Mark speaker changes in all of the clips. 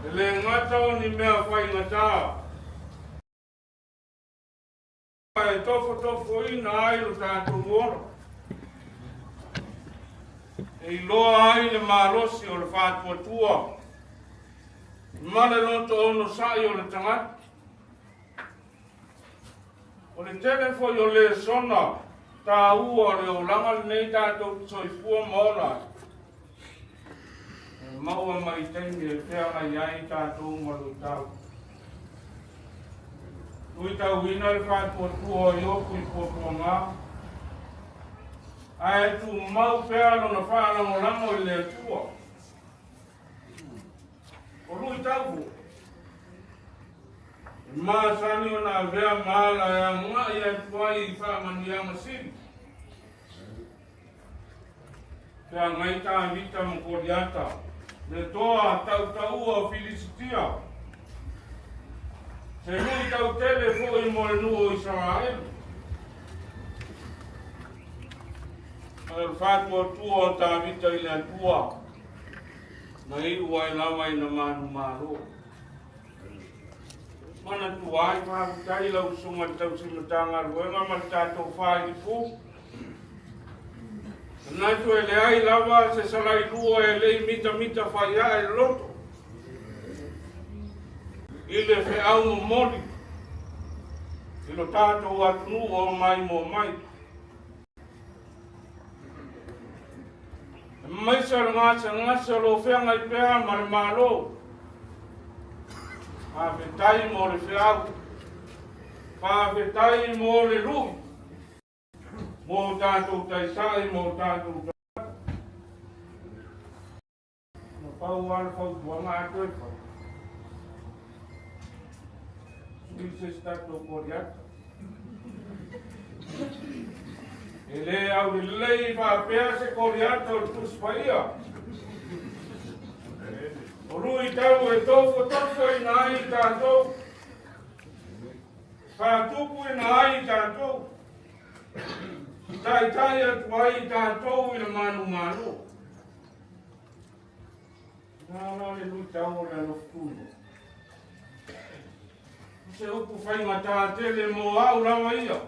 Speaker 1: E le gata o ni mea faigata e tofotofoina ai lo tatou ola, e iloa ai le malosi o le faatuatua ma le loto onosai o le tagata. O le tele foi o lesona taua o le olaga lenei tatou te soifua ma ola ai, e maua mai i taimi e feagai ai tatou ma luitau. Luitauina le faatuatua o Iopu i puapuaga, ae tumau pea lona faalagolago i le Atua. O luitau foi, e masani ona avea ma ala e agai atu ai i faamanuiaga sili. Feagai Tavita ma Koliata, le toa tautaua o Filisitia. Se luitau tele foi mo le nuu o Isaraelu. A o le faatuatua o Tavita i le Atua, na iu ai lava ina manumalo. Manatua ai, faafetai lau Susuga i le Tausi Matagaluega ma le tatou Failifu. Manatu e leai lava se salailua e le i mitamita faiae le loto i le feau momoli i lo tatou atunuu o mai mo mai. Aemaise o le gasegase o lo o feagai pea ma le Malo. Faafetai mo le feau. Faafetai mo le lui. Mo tatou taitai, mo tatou tagata. Na pau lava le fautuaga a toe fai. Sui se isi tatou Koliata. E le aulelei faapea se Koliata o le Tusi Paia. O luitau e tofotofoina ai i tatou, faatupuina ai i tatou, taitai atu ai i tatou i le manumalo. Na la le luitau o le alofa tunoa. O se upu faigata tele mo au lava ia.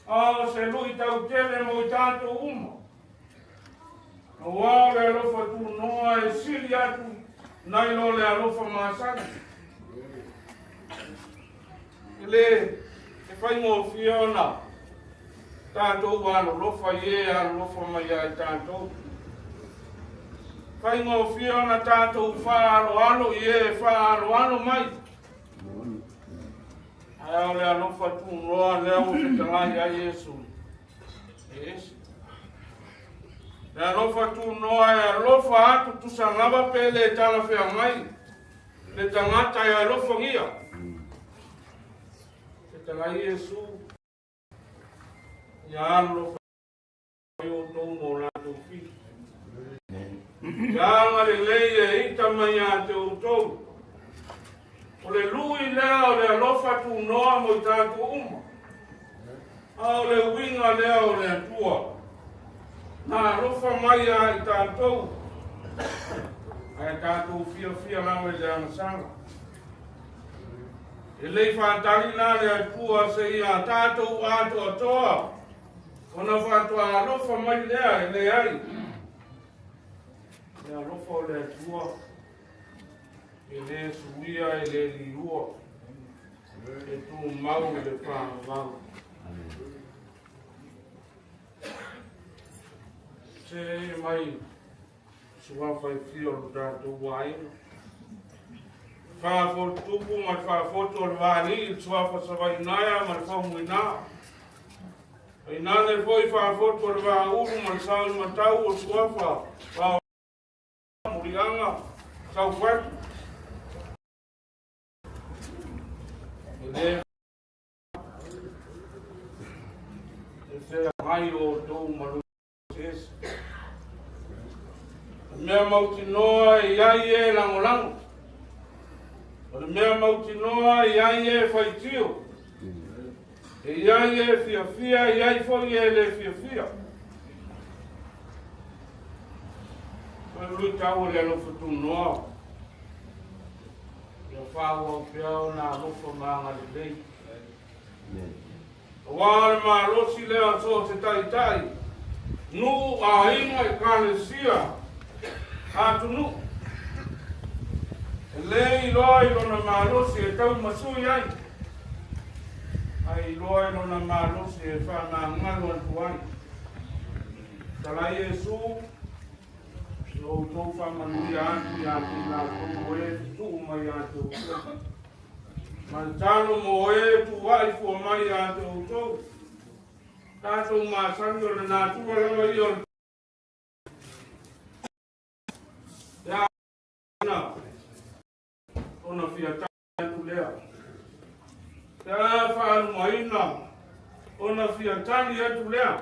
Speaker 1: A o se luitau tele mo i tatou uma. Aua o le alofa tunoa e sili atu nai lo le alofa masani. E le e faigofie ona tatou alolofa i e alolofa mai ia i tatou. Faigofie ona tatou faaaloalo i e faaaloalo mai. Ae o le alofa tunoa lea ua fetalai ai Iesu. E ese. Le alofa tunoa e alofa atu tusa lava pe le talafeagai le tagata e alofagia. Fetalai Iesu, ia alofa mai outou mo latou fili. Ia agalelei e ita mai ia te outou. O le lui lea o le alofa tunoa mo i tatou uma. A o le uiga lea o le Atua, na alofa mai ia i tatou, ae tatou fiafia lava i le agasala. E le i faatali la le Atua seia tatou atoatoa, ona faatoa alofa mai lea e leai. Le alofa o le Atua e le suia e le liua. E tumau i le faavavau. Se mai suafa e fia o lo tatou aiga. Faafotutupu ma le faafotu o le vaalii, le suafa Savainaea ma le Faumuina. Ainane foi faafotu o le vaaulu ma le saoimatau o suafa Muliaga, Saufatu. E le e feagai outou ma lusi ese. O le mea mautinoa e i ai e lagolago. O le mea mautinoa e i ai e faitio. E i ai e fiafia, e i ai foi e le fiafia. O le luitau o le alofa tunoa. Ia faaauau pea ona alofa ma agalelei. Aua le malosi lea o so o se taitai, nuu, aiga, ekalesia, atunuu. E le iloa i lona malosi e taumasui ai, ae iloa i lona malosi e faamagalo atu ai. Tala Iesu, Lo outou faamanuia atu ia te i latou o e tutuu mai ia te outou. Ma le talo mo e tuuai fua mai ia te outou. Tatou masani o le natura lava ia o le na ona fia tali atu lea. Pe a faalumaina ona fia tali atu lea.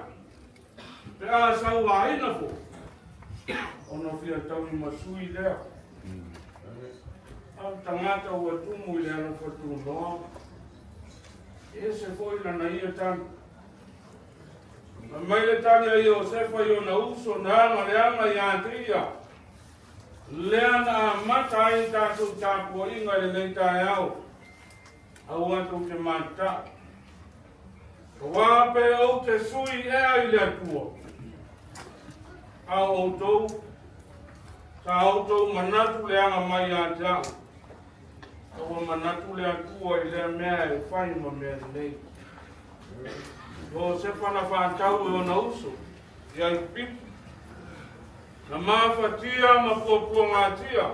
Speaker 1: Pe a sauaina foi ona fia tauimasui lea. A o le tagata ua tumu i le alofa tunoa, e ese foi lana ia tali. Fai mai le tali a Iosefa i ona uso na aga leaga ia te ia, lea na amata ai le tatou tapuaiga i lenei taeao, aua tou te mata'i. Aua pe ou te sui ea i le Atua, a o outou, sa outou manatu leaga mai ia te au, a ua manatu le Atua i lea mea e fai ma mea lelei. Iosefa na faatau e ona uso i Aikupito, na mafatia ma puapuagatia,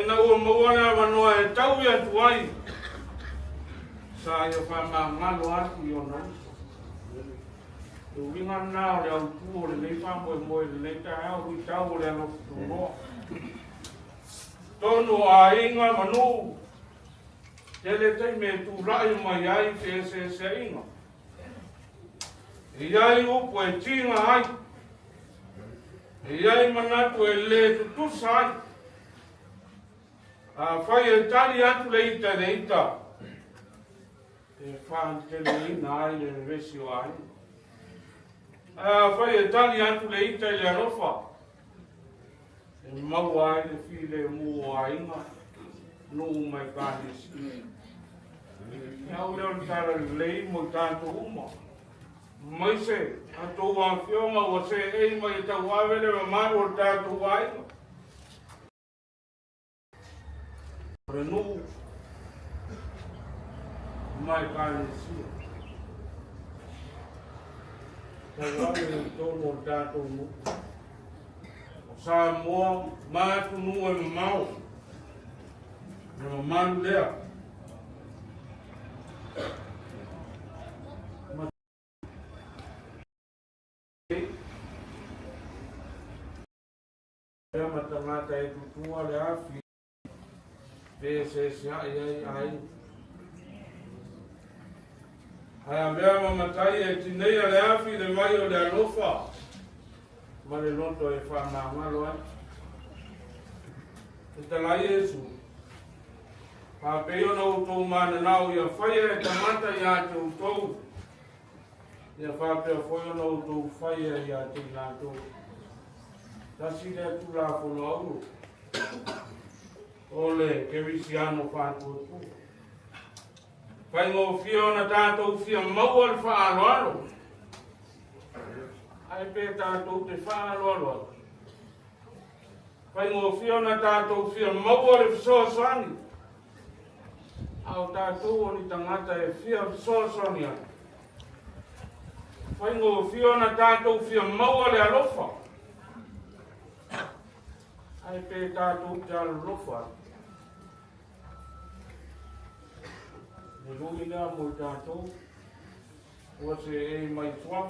Speaker 1: ina ua maua le avanoa e taui atu ai, sa ia faamagalo atu i ona uso. Le uiga lena o le autu o lenei faamoemoe i lenei taeao, luitau o le alofa tunoa. Tonu o aiga ma nuu, tele taimi e tulai mai ai feeseeseaiga. E i ai upu e tiga ai, e i ai manatu e lē tutusa ai. Afai e tali atu le ita i le ita, e faateteleina ai le vevesi o aiga. Ae afai e tali atu le ita i le alofa, e maua ai le filemu o aiga, nuu ma ekalesia. E au lea o le tala lelei mo i tatou uma, maise a outou afioga ua seei mai e tauave le mamalu o le tatou aiga. O le nuu ma ekalesia. Tauave i totonu o le tatou nuu. O Samoa ma atunuu e mamao. Le mamalu lea. Ma ma tagata e tutua le afi feeseesea'i ai aiga. Ae avea ma matai e tineia le afi i le vai o le alofa ma le loto e faamagalo ai. E tala ai Iesu, Faapei ona outou mananao ia faia e tagata ia te outou, ia faapea foi ona outou faia ia te i latou. Tasi lea Tulafono auro o le Kerisiano faatuatua. Faigofie ona tatou fia maua le faaaloalo, ae pe tatou te faaaloalo ai. Faigofie ona tatou fia maua le fesoasoani, a o tatou o ni tagata e fia fesoasoani ai. Faigofie ona tatou fia maua le alofa, ae pe tatou te alolofa ai. Le lui lea mo i tatou, ua seei mai tua.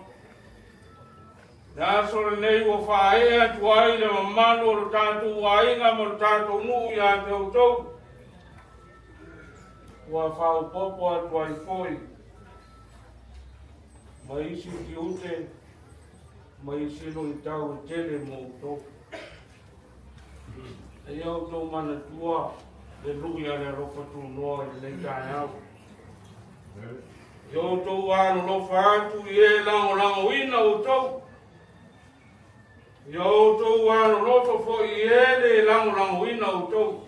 Speaker 1: Le aso lenei ua faaee atu ai le mamalu o lo tatou aiga ma lo tatou nuu ia te outou. Ua faaopoopo atu ai foi ma isi tiute ma isi luitau e tele mo outou. Eia outou manatua le lui a le alofa tunoa i lenei taeao. Ia outou alolofa atu i e lagolagoina outou. Ia outou alolofa foi i e le lagolagoina outou.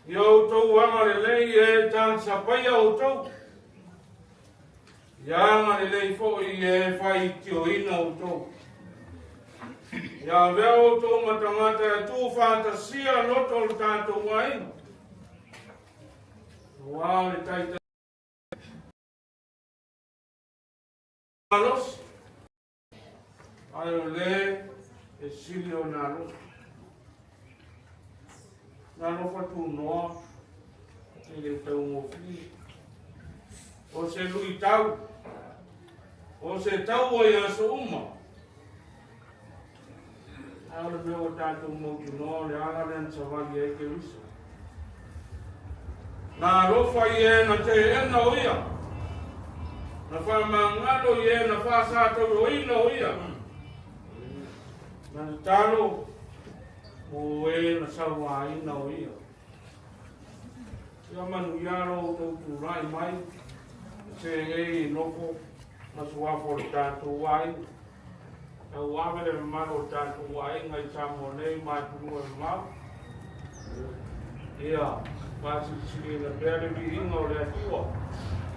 Speaker 1: Ia outou agalelei e talisapaia outou. Ia agalelei foi i e faitioina outou. Ia avea outou ma tagata e tuufaatasia loto o le tatou aiga. Aua le taitai malosi, ae o le e sili ona alofa. Na alofa tunoa e le taugofie. O se luitau, o se taua i aso uma. Ae o le mea ua tatou mautinoa o le ala lea na savali ai Keriso. Na alofa i e na teena o ia. Na faamagalo i e na faasatauroina o ia. Na tatalo mo e na sauaina o ia. Ia manuia lo outou tulai mai, seei i nofo ma suafa o le tatou aiga. Tauave le mamalu o le tatou aiga i Samoa nei ma atunuu e mamao. Ia faasilisiliina pea le viiga o le Atua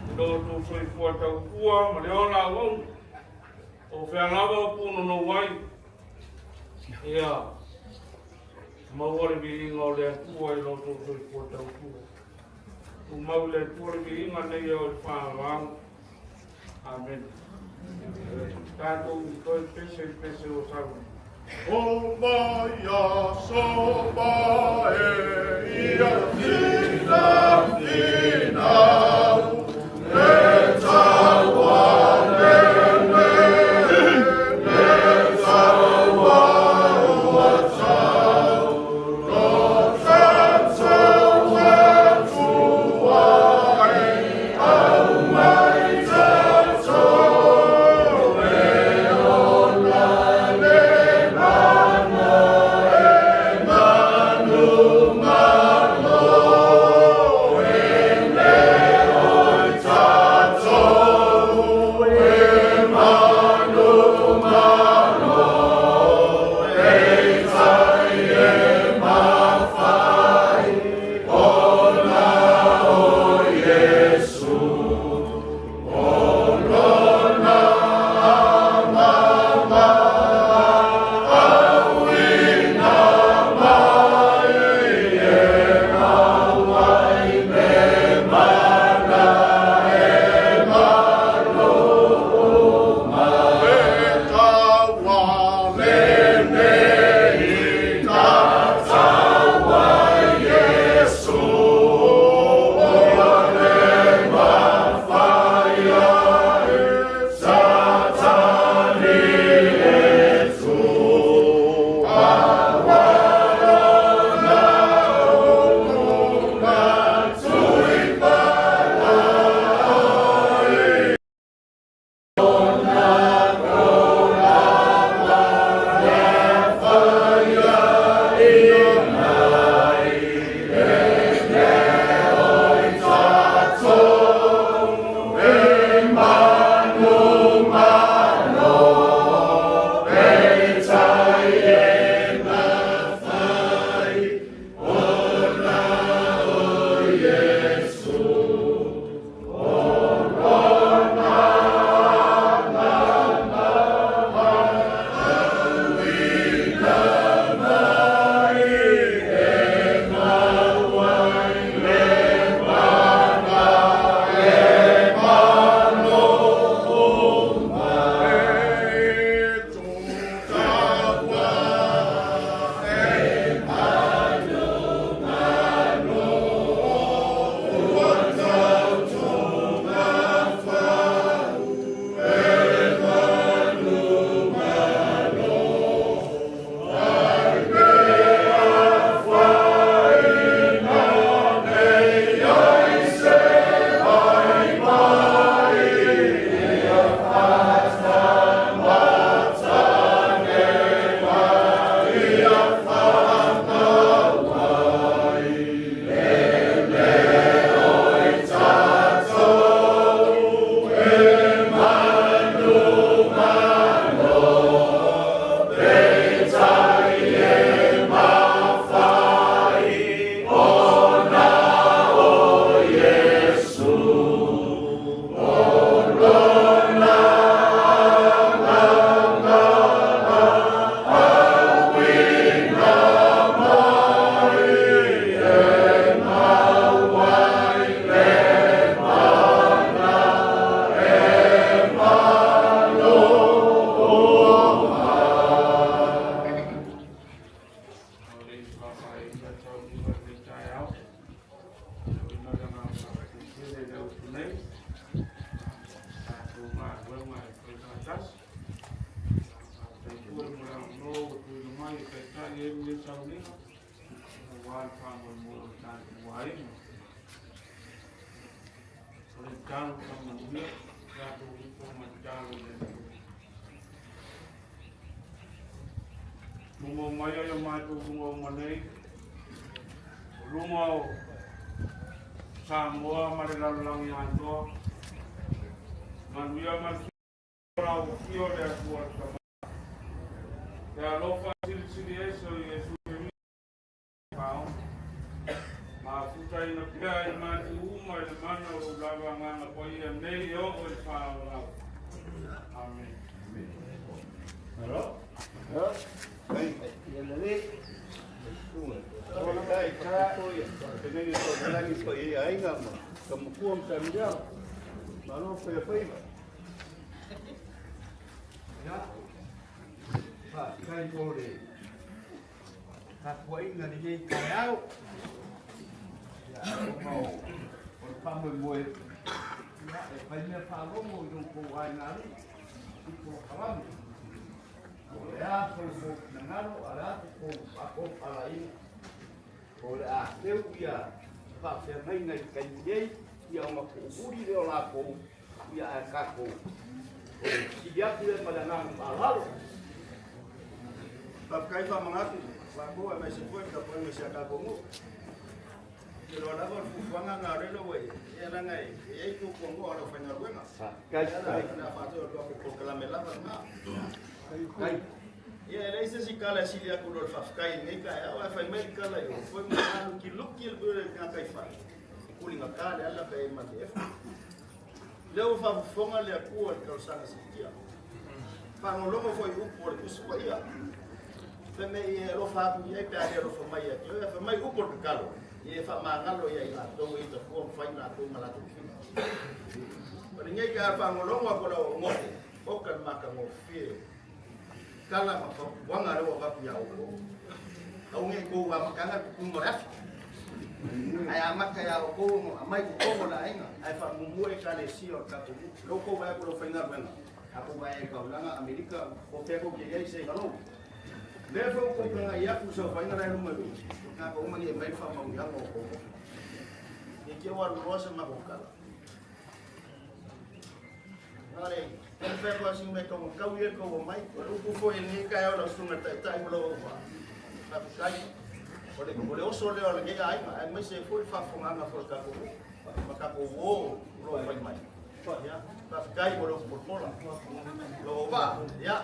Speaker 1: i lo outou soifua tautua ma le ola auauna. O fea lava o punonou ai, ia maua le viiga o le Atua i lo outou soifua tautua. Tumau i le Atua le viiga nei e oo i le faavavau. Amene. Tatou toe pese i pese o sau.
Speaker 2: O mai aso pae ia tina finau le taua lele le taua ua tau lo tatou Atua e au mai tatou e ona le mana e mana.
Speaker 1: i ai lenei sauniga, aua le faamoemoe o le tatou aiga. O le tatalo faamanuia, tatou ifo ma tatalo i le Atua. Tumau mai ai o matou luga uma nei, o luga o Samoa ma le lalolagi atoa. Manuia ma le lau afio le Atua le Tama. Le alofa silisili ese o Iesu Faaono. Mafutaina pea i matou uma i le mana o lou lava Agaga Paia nei e oo i le faalavelave. Amene.
Speaker 3: Malo. Malo fai faiva.
Speaker 4: Ia, faafetai mo le tapuaiga lenei taeao. Ia, ona o le faamoemoe, ia, e fai mea faalogo i lo outou aiga alii i polokalame. Po o le a so outou finagalo, a o le a so outou faatofalaiga, o le a teu ia faafeagaiga i le taimi nei, ia ona tuumuli lea o latou, ia ae tatou, o le sili atu lea ma le agaga faaaloalo.
Speaker 5: Faafetai faamanatu faapea aemaise foi le tapuaiga i si a tatou nuu. Ou te iloa lava o le fuafuaga lena o lele ua i ai, ia leaga e i ai tuatuanoa o le aufaigaluega.
Speaker 4: Faafetai.
Speaker 5: O le a faatino atu polokalame lava lena.
Speaker 4: Faafetai.
Speaker 5: Ia e leai se isi tala e sili atu i lo le faafetai i lenei taeao, ae fai mai le tala i o foi ma alukiluki le gataifale, e tuligata le ala pe e ma le efa. Lea ua faafofoga le Atua i le talosaga siitia. Faalogologo foi i upu o le Tusi Paia. Fai mai e alofa atu i ai pe a le alofa mai ia te oe. Fai mai upu o le tatalo, ia e faamagalo ia i latou e ita fua ma fai latou ma latou fili. O lenei taeao faalogologo atu o lau ogote, oka le matagofie tala ma fautuaga lea ua avatu ia outou. Au nei tou amataga le tutuga o le afi. Ae amata ia outou ona aumai totonu o le aiga, ae faamuamua ekalesia o le tatou nuu. Lea ua outou vaai atu i lau faigaluega, a outou vaai i taulaga Amerika, po o fea tou te i ai, say hello. Lea foi ua outou tagai atu i saofaiga la e luma i o, o tagata uma nei e aumai le faamanuiaga o outou. Ne i te i ua alu loa se matou tala. O le upu foi i lenei taeao i lau susuga i le Taitai ma lou auvaa, faafetai. O le oso lea o lenei aiga, aemaise ai foi le faafofogaaga foi a le tatou nuu ma tatou uo o lo o fai mai. Ia, faafetai mo le upu polapola. Lou auvaa, ia.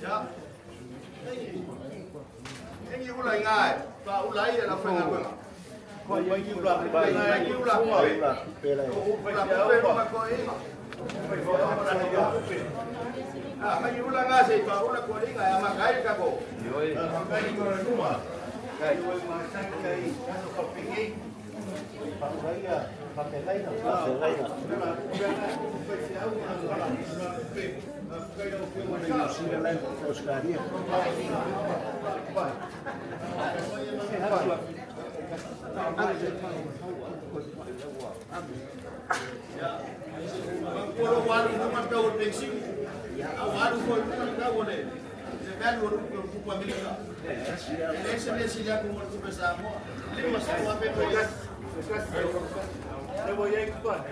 Speaker 5: Ia. E ni ula i ngā e, wha ula ai e la whaingaluega. Mai ni ula kupe. Ula kupe ma ko inga. Ah, mai ula ngā se wha ula ko inga e ama kai ka ko.
Speaker 3: Kai ko luma. Kai oi ma sang kai kano ka pingi. Pauraia, papelaina, papelaina. Oscaria.
Speaker 5: Ko lo walu luga le tau o le penisini. A ua alu foi i luga le tau o le value o le upu Amerika. E leai se mea sili atu mo le tupe Samoa. $50,000 toe i.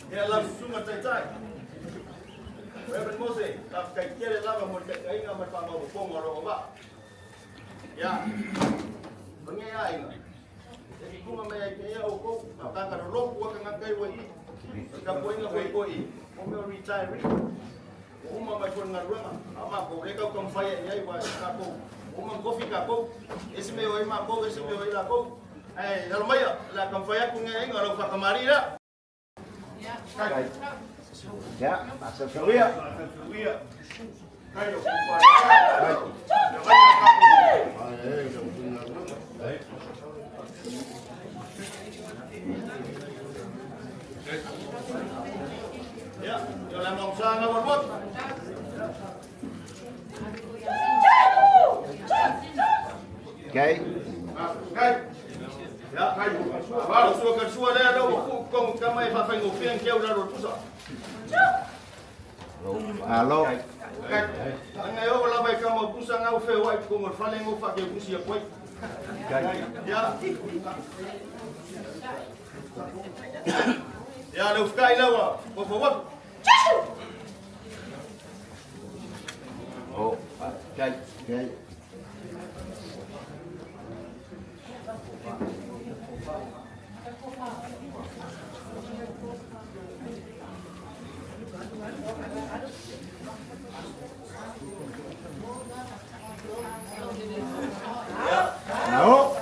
Speaker 5: Ia lau susuga taitai. Reverend Mose, faafetai tele lava mo le taitaiga ma le faamaopoopoga o lou auvaa. Ia, o lenei aiga, e tutuga mai ai pea outou, ma tagata lolotu lava tagata ia ua i i. O le tapuaiga foi i, o mea o retiree. Ua uma mai foi le galuega, a o makou lea e tau taumafai ae i ai, aua tatou ua uma ona tofi tatou, ese mea e o ai matou, ese mea e o ai latou. Ae alo maia, o le a taumafai atu lenei aiga, o lau faatamalii lea.
Speaker 3: Ia, masausauia.
Speaker 5: Ia, o le amaosa na ua alu atu.
Speaker 3: Okay.
Speaker 5: Ia, lau sua kalusua lea lea ua tuu i totonu i tama e faafaigofie ona keu i lalo o le pusa.
Speaker 3: Malo.
Speaker 5: Leaga e oo lava i tama o pusa na ua feoai i totonu o le fale na ua faateutusi atu ai. Ia, ia le ufitai lea ua faufau atu.
Speaker 3: Oh, okay. Okay. No.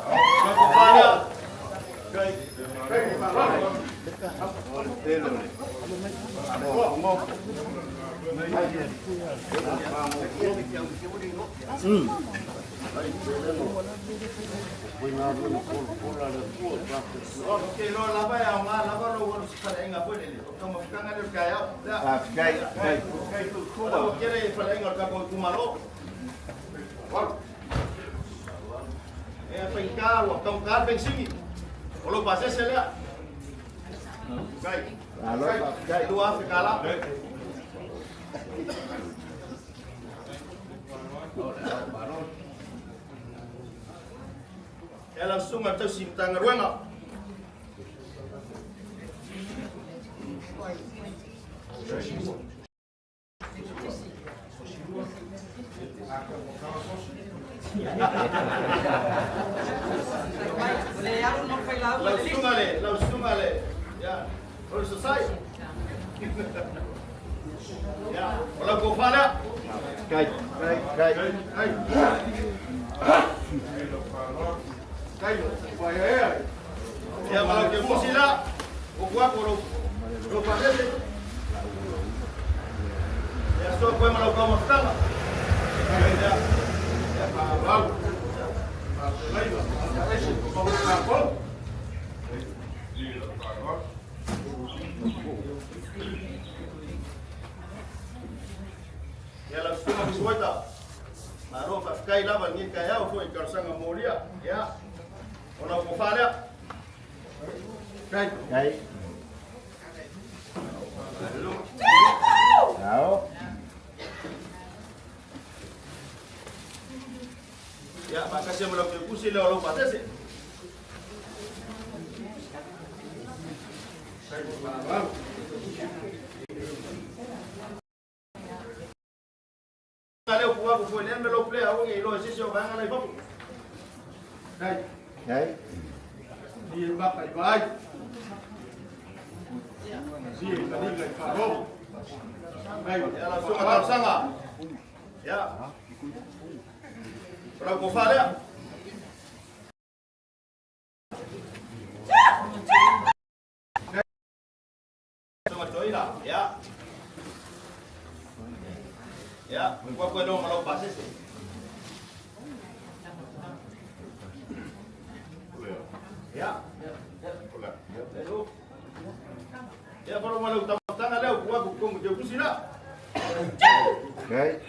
Speaker 5: Ou te iloa lava e aoga lava lou alu i se faleaiga foi lele, o le taumafataga lea o le taeao.
Speaker 3: Faafetai.
Speaker 5: O la ua tele faleaiga o le tatou itumalo. E faigata ua taugata le penisini, o lou pasese lea.
Speaker 3: Malo, faafetai.
Speaker 5: $2,000. E lau susuga i le tausi Matagaluega. Lau susuga le, lau susuga le, ia, o le sasai. Ia, o lau tofa lea.
Speaker 3: Kai, kai, kai.
Speaker 5: Ia, ma lau kefusi la, o kuako lou, lou pasese. Ia, soa koe ma lau taumafataga. Ia, Ia lau susuga Misuaita, malo faafetai lava i lenei taeao foi i talosaga molia. Ia, o lau tofa lea.
Speaker 3: Kai. Ao.
Speaker 5: Ia, faatasi ai ma lau Kepusi lea o lau pasese. Lea ua atu foi lea mea lou player aua ne i iloa e se isi o vaega la i fafo.
Speaker 3: Kai.
Speaker 5: Ia lau susuga talosaga. Ia. O lau tofa lea. Susuga Toeaina. Ia. Ia, ua koe loa ma lau pasese. Ia. Ia, falo ma lau tamatanga lea, ua ku kongu te kusi la.
Speaker 3: Kai.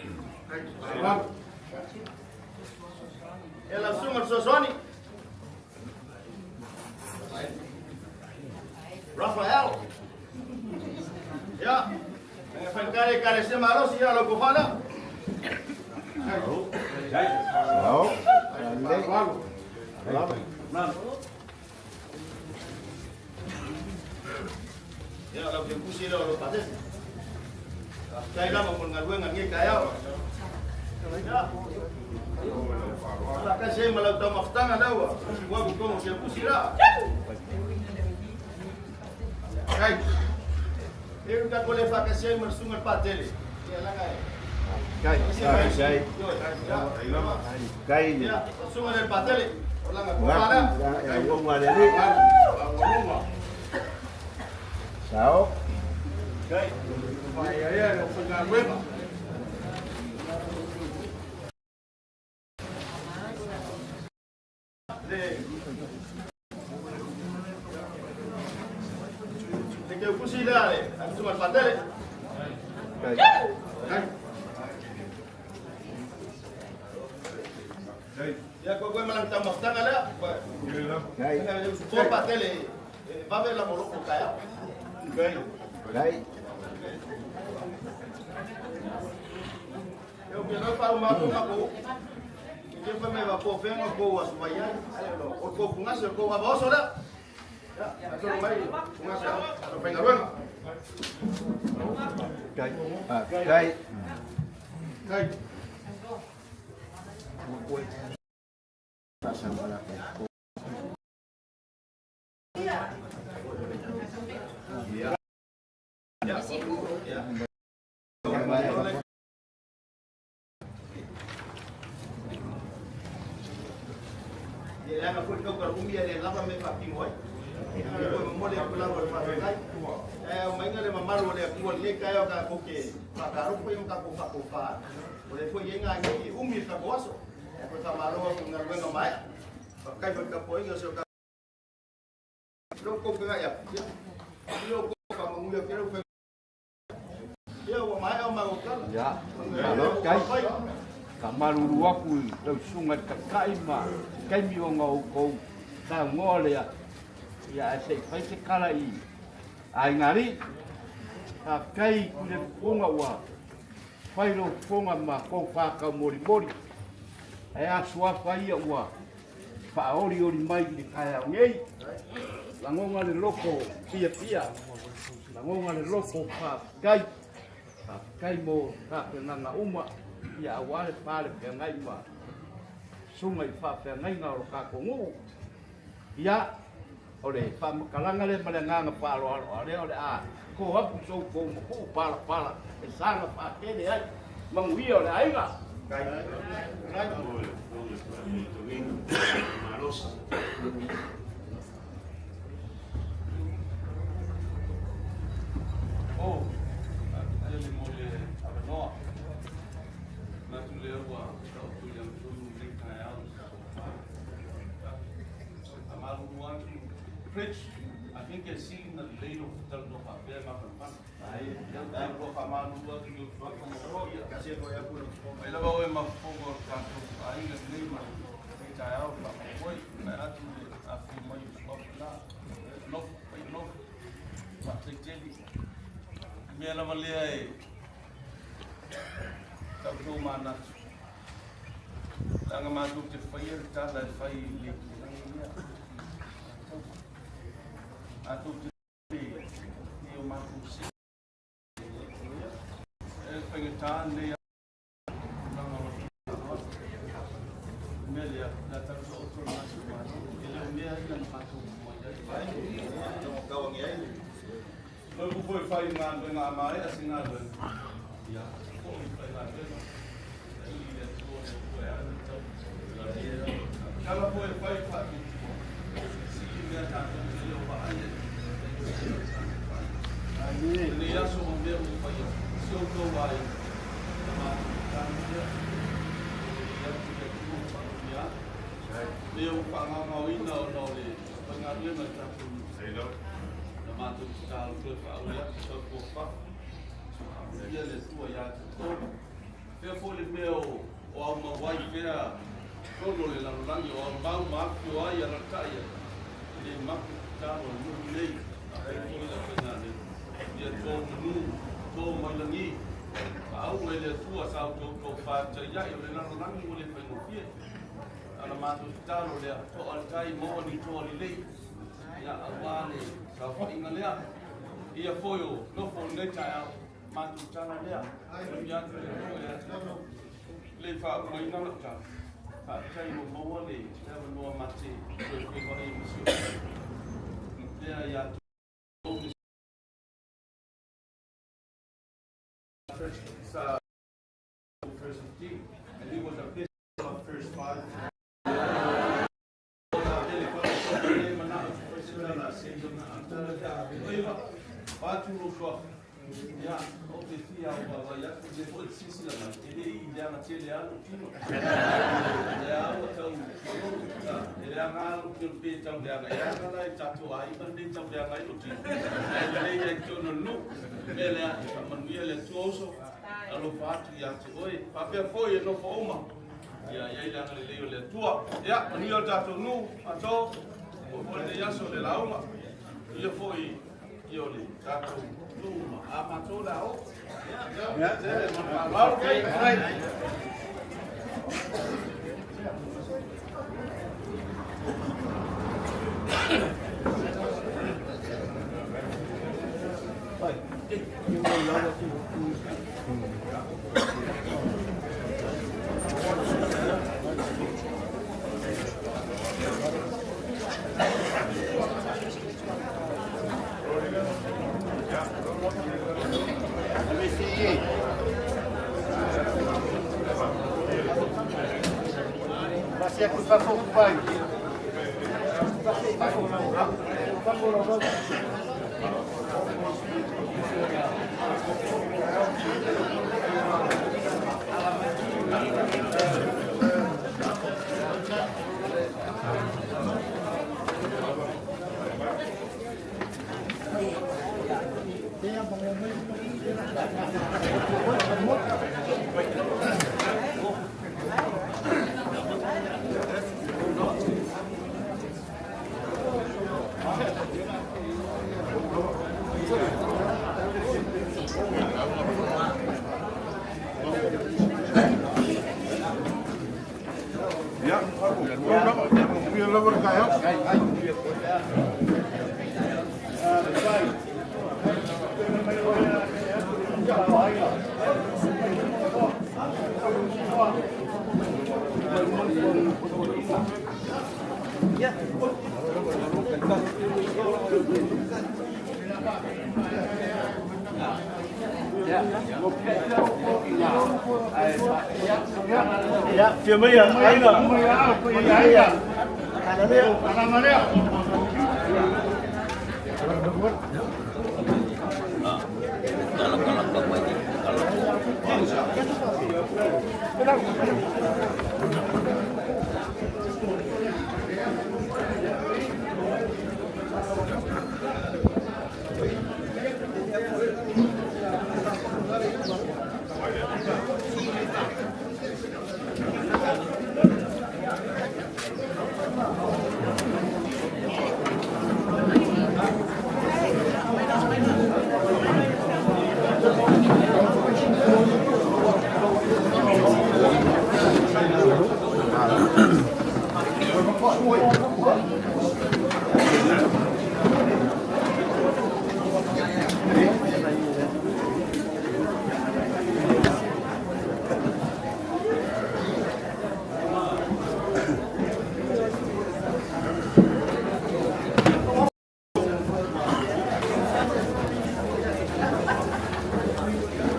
Speaker 5: Ia lau susuga le fesoasoani. Rafael. Ia, e faigata le Ekalesia malosi, ia lau tofa lea.
Speaker 3: Ao. Lelei.
Speaker 5: Ia, lau teukusi lea o lau pasese. Faafetai lava mo le galuega i lenei taeao. Ia, faatasi ai ma lau taumafataga lea ua ua atu i totonu o teukusi la. Kai. E lu tatou le faatasi ai ma le susuga i le Patele.
Speaker 3: Kai, kai, kai. Sao.
Speaker 1: Kai. Kai. Kai.
Speaker 4: Ia, malo kai. Ka malulu aku i lau susuga i le taitai ma se taimi ona outou saunoa lea, ia ae se i fai se tala i aiga alii. Faafetai i Tuiletufuga ua fai lou fofoga ma tou faataumolimoli, ae a suafa ia ua faaolioli mai i le taeao nei. Lagona le loto fiafia, lagona le loto faafetai. Faafetai mo tapenaga uma ia aua le pa le feagai ma susuga i faafeagaiga o lo tatou nuu. Ia, o le faamatalaga lea ma le agaga faaaloalo, a o lea o le a to atu so outou mapuu palapala e saga faatele ai manuia o le aiga.
Speaker 1: Oh, faafetai mo le avanoa. Manatu lea ua taoto i agatonu lenei taeao i se tofa. Faamalulu atu, Fritz, I think e sili ona lelei lou talanoa faapea e mafanafana. Ia, ou te lua faamalulu atu i lou tuaka ma ou ia. Mai lava oe ma fofoga o le tatou aiga lenei ma lenei taeao le faamoemoe. Vae atu le afifio mai o Suafa la. Nofo, pai nofo. Faafetai tele. O le mea lava lea e tatou manatu, leaga matou te faia le tala e fai i le itulagi lea. Matou te i o matou se e faigata lenei tulaga o le mea lea, le a tatou oto le matou malo, e le o mea ia na matou mai ai. Logo foi fai galuega a maea se galuega, ia, foi fai galuega, i le Atua le Atua e ana tau. Tala foi fai faatutua, sili mea tatou te le o vaai ai. Lenei aso o mea ua faia, si outou aiga, na matou tatalo lea, e atu le Atua faamanuia atu. Mea ua faagaogaoina ona o le faigaluega a tatou na matou tatalo toe faaui atu tautua fafo. Faamanuia le Atua ia te outou. Fea foi le mea o o aumau ai fea totonu o le lalolagi o aumau ma afifio ai alatai ai e le mapu tatalo a le nuu nei a fai foi le aufaigaluega ia to manu to mai lagi faaauga i le Atua sa outou tofa taiai o le lalolagi ua le faigofie a na matou tatalo lea toa le tai maua ni toa lelei ia aua le saofaiga lea ia foi o nofo o lenei taeao matou tala lea manuia atu le Atua ia te outou. Le faaumaina lau tala, faafetai ua maua le avanoa ma te toe feiloai ai ma si ou lea ia te.
Speaker 4: First team, and he was the best of first five. Ia, o te fia o vaavaai atu, lea foi e te silasila mai, e le i leaga tele lava lou tino. O lea lava ua tau malolo. E leaga lava lou tino pe tau leaga, e aga la i tatou aiga lenei tau leaga ai lou tino, ae lelei lava i totonu o le nuu. O le mea lea, e faamanuia le Atua uso, alofa atu ia te oe, faapea foi e nofo uma. Ia i ai le agalelei o le Atua. Ia, manuia le tatou nuu, ato, ua foi lenei aso i le lauga. Ia foi ia o le tatou nuu ma a matou le a oo. Ia, ma le faaaloalo.
Speaker 2: Ia, manuia lava le taeao.
Speaker 3: Ia, fia mai aina. Ia, ia.